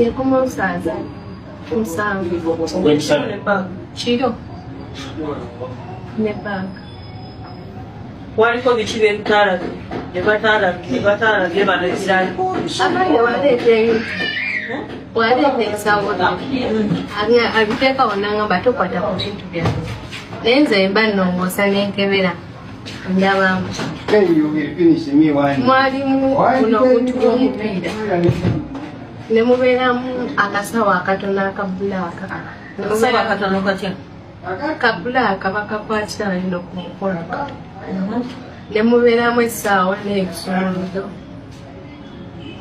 Yakomawo saaza 7 kiro ne bag. Waliko biki byebitaalabye bano ebirala? Abaana waleeta ebintu, waleeta ensawo abiteekawo nangamba tokwata ku bintu byange, naye nze mba nnongoosa nenkebera ndabamu. Mwalimu buno obuntu bw'omupiira, ne mubeeramu akasawo akatono aka bulaaka. Akasawo akatono katya? Ka bulaaka bakakwatira balina ku mukono, ne mubeeramu essaawa n'ebisumuluzo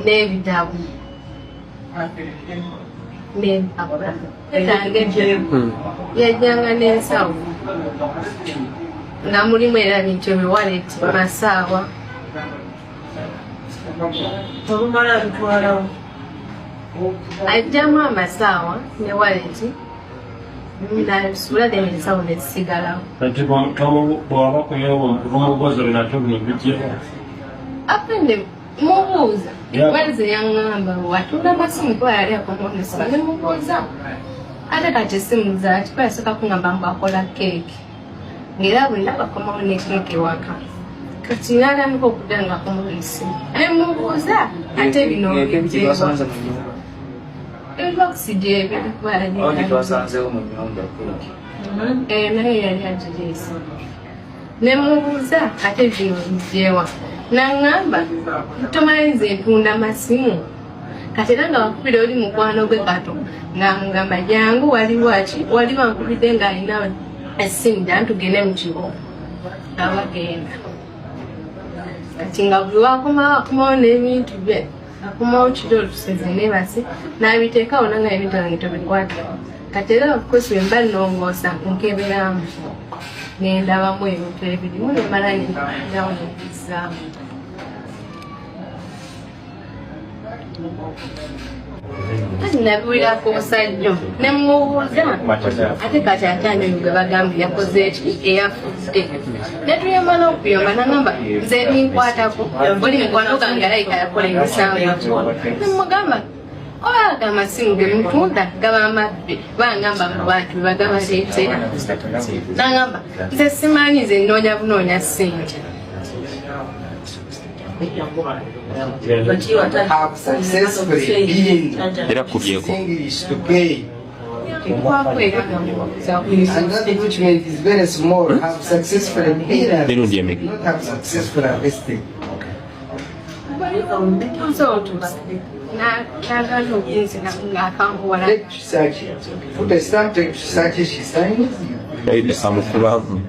n'ebitabo n'empapula. Etange yajjanga n'ensawo nga mulimu era bintu ebiwaleti, masaawa. Olumala bitwalawo? Ajjamu amasaawa ne waleti nabisuula, then ensawo nezisigalawo. Kati bw'aba kumugozo nakyo bino bijjewo. Afande, mubuuza wanze yaŋŋamba watunda amasimu kuba yali akomaonesima, ne mubuuza ate kati essimu zaki, kuba yasooka kuŋŋamba mbu akola keeki ng'era bwenna bakomawo ne keeki ewaka. Kati n'atandika okudda nga akomawo nessimu, ne mubuuza ate bino bijjewa, ebibokisi gyebiri kuba yali twasanzewo mu nyumba. Naye yali agireese. Ne mubuuza ate bino bijjewa, naŋŋamba tomanyi nze ntunda masimu. Kati era nga bakubira oli mukwano gwe Kato ng'amugamba jangu waliwo aki waliwo ankubidde ng'alina essimu, jangu tugende mu kibuga, nga bagenda. Kati nga buli wakomawo akomawo n'ebintu bye, akomawo kiro oluseze nebase n'abiteekawo nanga ebintu byange tobikwata. Kati era of course bwe mba nnongoosa nkeberamu nendabamu ebintu ebirimu, nemala nendawo nebizaamu. Kati nabiwulira ku musajja ne mubuuza ate kati ate ani oyo gwe bagambye yakoze eki eyafudde, ne tuyamala okuyomba nagamba nze binkwatako buli mukwano gange alayika yakola emisango. Ne mugamba oba amasimu ge mutunda gaba mabbi, bangamba mu bantu bebagabaleetera. Nagamba nze simanyi, nze nnoonya bunoonya ssente. Have successfully been Era kubyeko. English to pay. And that document is very small. Have successfully been arrested. Mirundi emeka? Not have successfully arrested. Nagala okunzira ng'akambuwala. Take Chisaki. Put a stamp, take Chisaki, she signs. Amukubamu.